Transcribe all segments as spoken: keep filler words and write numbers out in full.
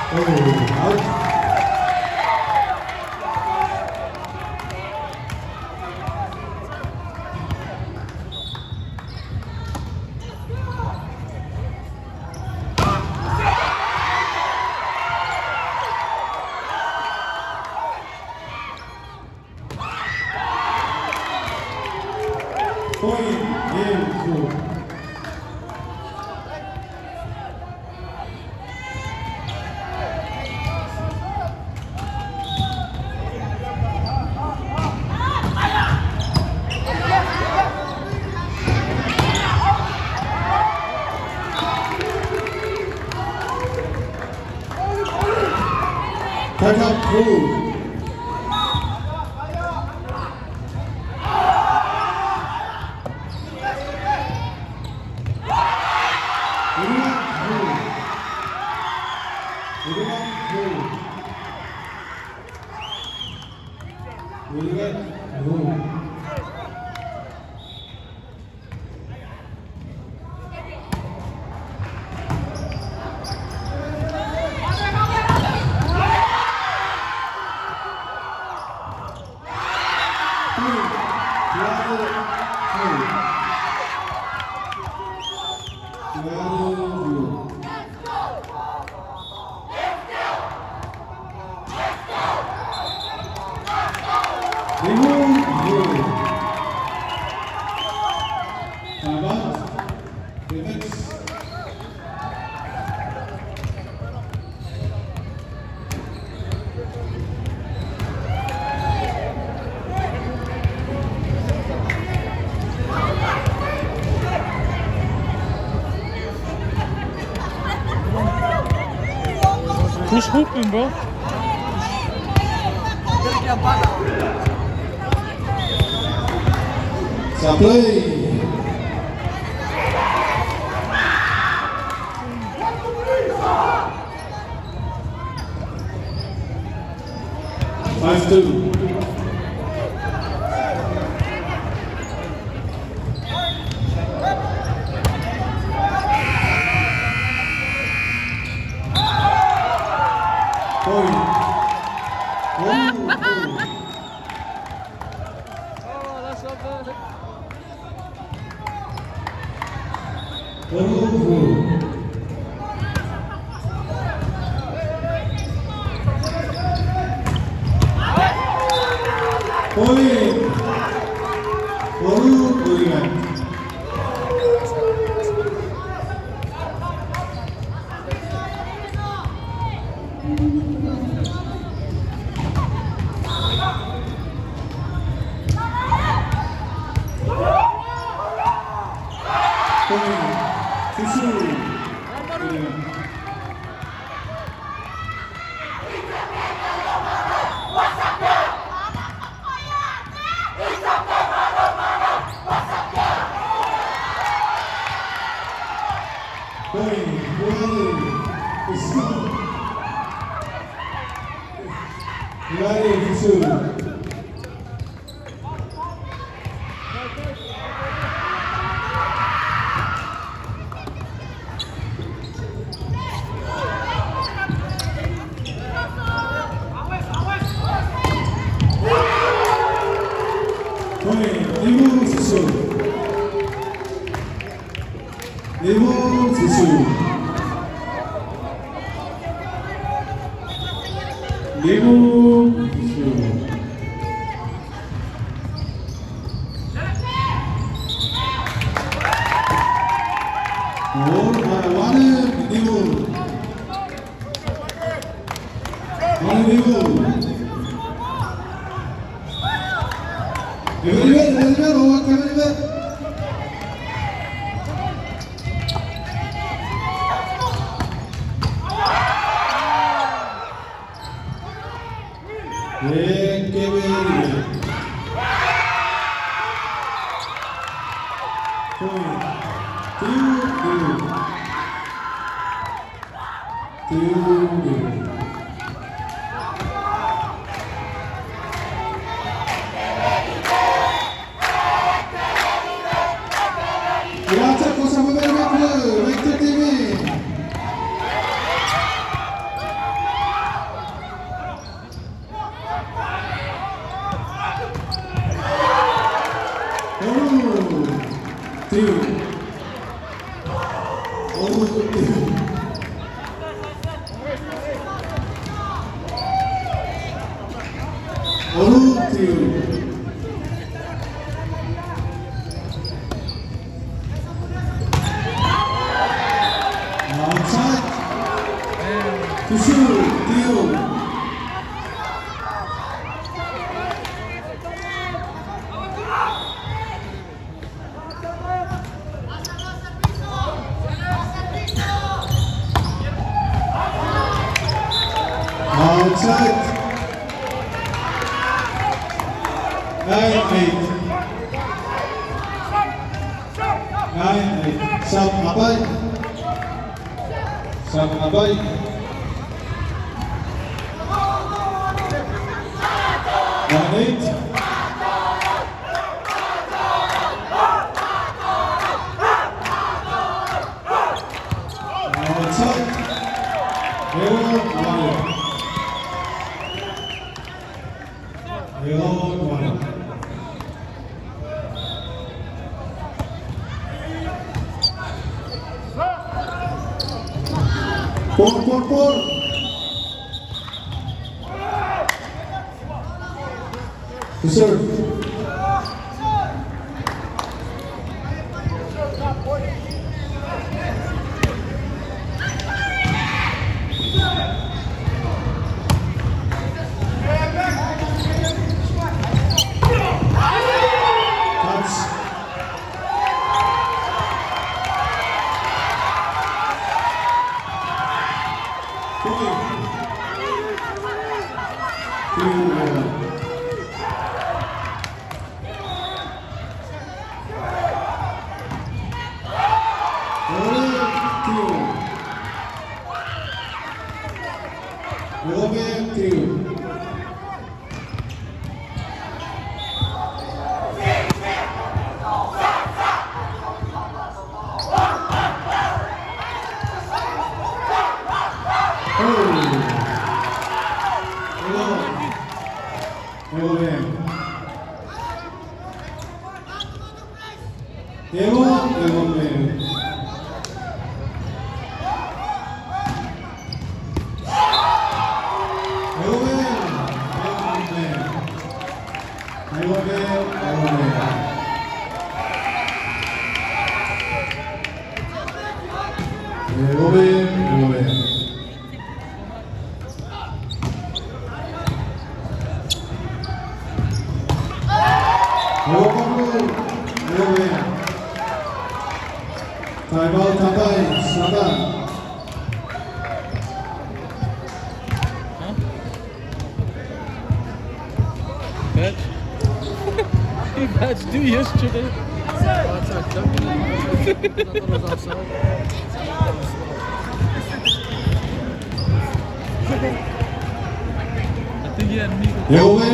Oh, out. Point, Yale. Back up, Blue. Blue. Blue. Blue. Time out. Defense. Who's hooping, bro? Sa play. Five two. Point. One, two. Point. Point. Nimu fisu. Nimu fisu. Oh, mara wane nimu. Wane nimu. Ewe nimu, ewe nimu, oh, ewe nimu. Ekkewe point. Two, two. Two, two. Ua chok kosap me me me me me. Onu tiw. Outside. Fisu tiw. Outside. Nine eight. Nine eight. Sap apai. Sap apai. Nine eight. Outside. Ewo wanu. Ewo wanu. Four, four, four. Reserve. Touch. Point. Point, uh, Ewo me tiw. Ewo me tiw. Oh. Ewo. Ewo me. Ewo, ewo me. Ewo me, ewo me. Ewo me, ewo me. Ewo me, ewo me. Ewo me, ewo me. Time out, time out, Satan. Huh? Patch? He patched you yesterday. Oh, it's a joke. I thought it was offside. I think he had me. Ewe,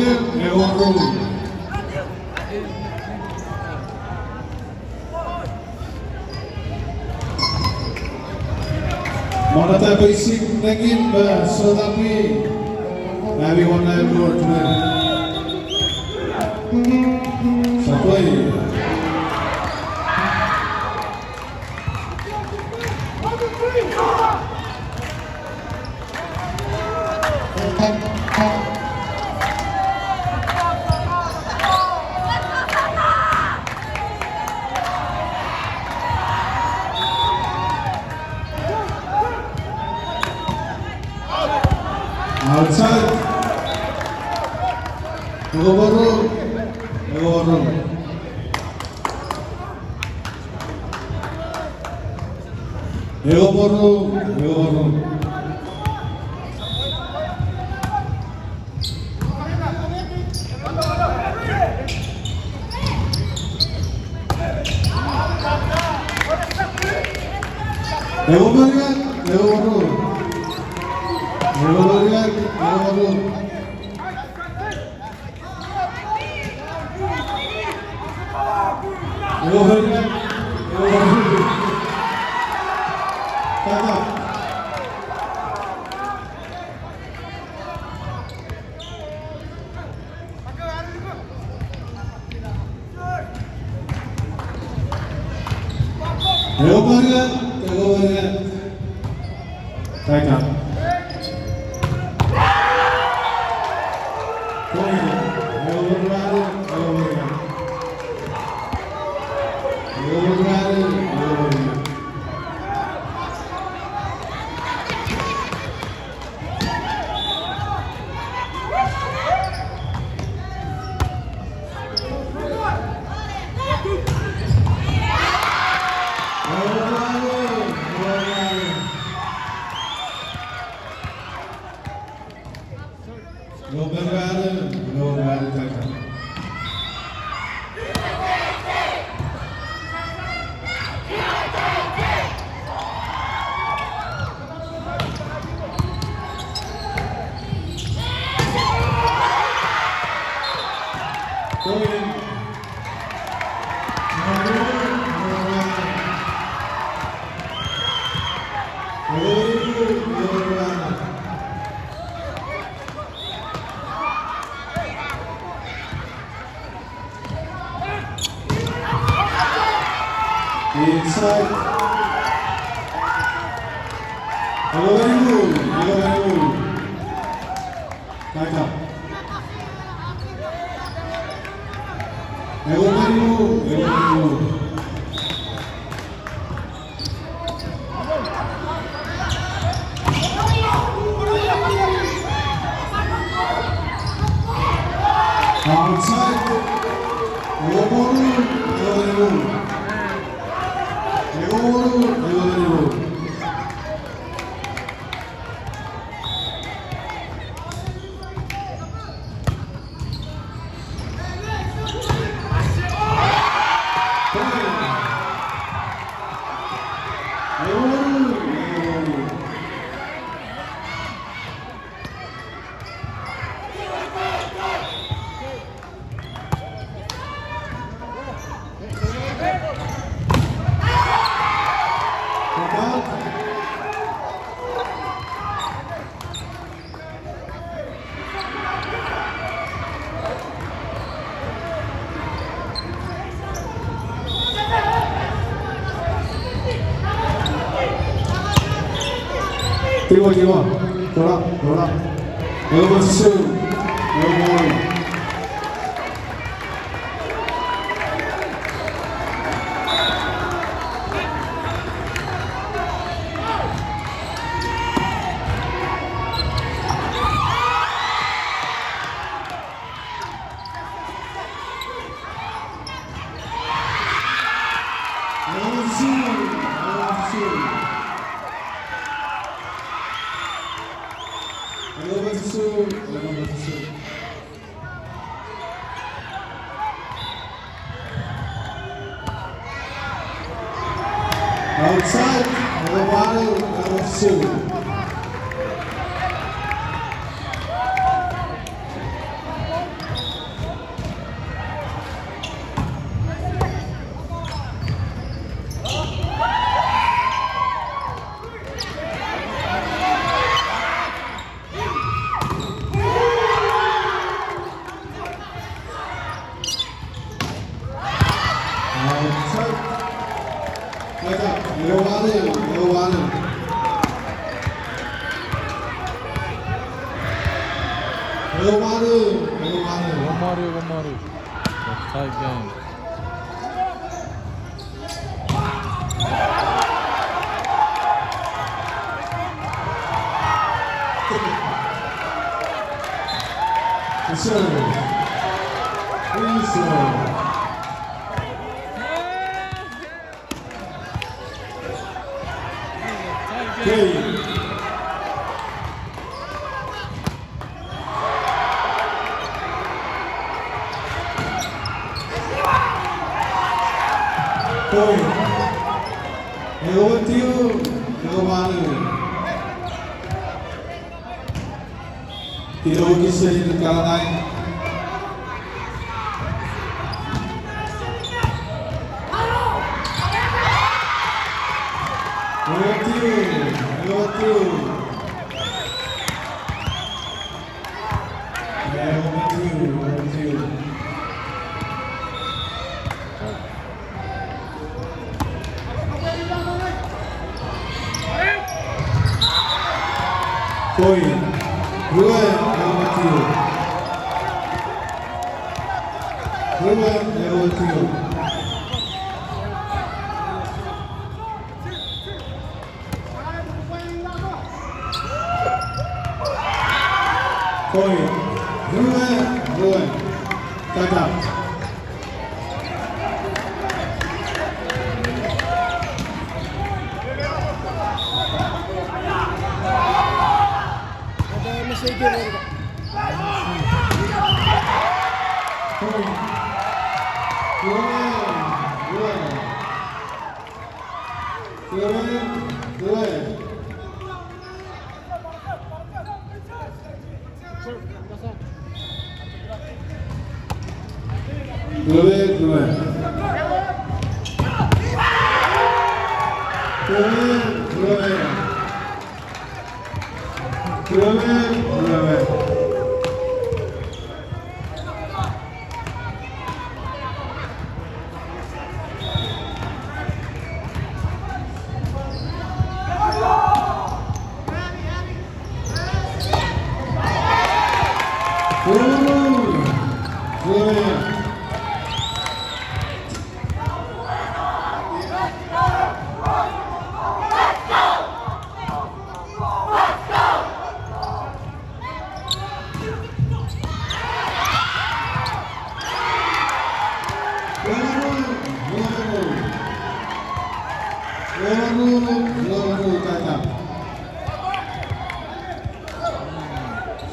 ewe, ewe. Mona tapei sik nengin me sotapi. Ami won na Lord me. Sapoi. Outside. Ewo me ruu. Ewo me ruu. Ewo me ruu, ewo me ruu. Ewo me ruu, ewo me ruu. Ewo me ruu, ewo me ruu. Ewo me ruu, ewo me ruu. Tied up. Point. Ewe Merano, ewe Merano. Ewe Merano, ewe Merano. Inside. Hello, Manu. Hello, Manu. Back up. Hello, Manu. Hello, Manu. Outside. Ewe wonu, ewe wonu. Ewe wonu, ewe wonu. Tiwa, tiwa. Tora, tora. Ewe masusun. Ewe masusun. Outside, number one, number two. Outside. Back up. Number one, number one. Number one, number one. One more, one more. It's a tie game. Reserve. Reserve. Game. Point. Ewe tiu, ewe manu. Kino kisen kanai. Ewe tiu, ewe tiu. Point. Rue, Amatio. Rue, Amatio. Point. Rue, rue. Tata. Point. Rue, rue. Rue, rue. Rue, rue. Rue, rue.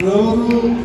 Rue, rue.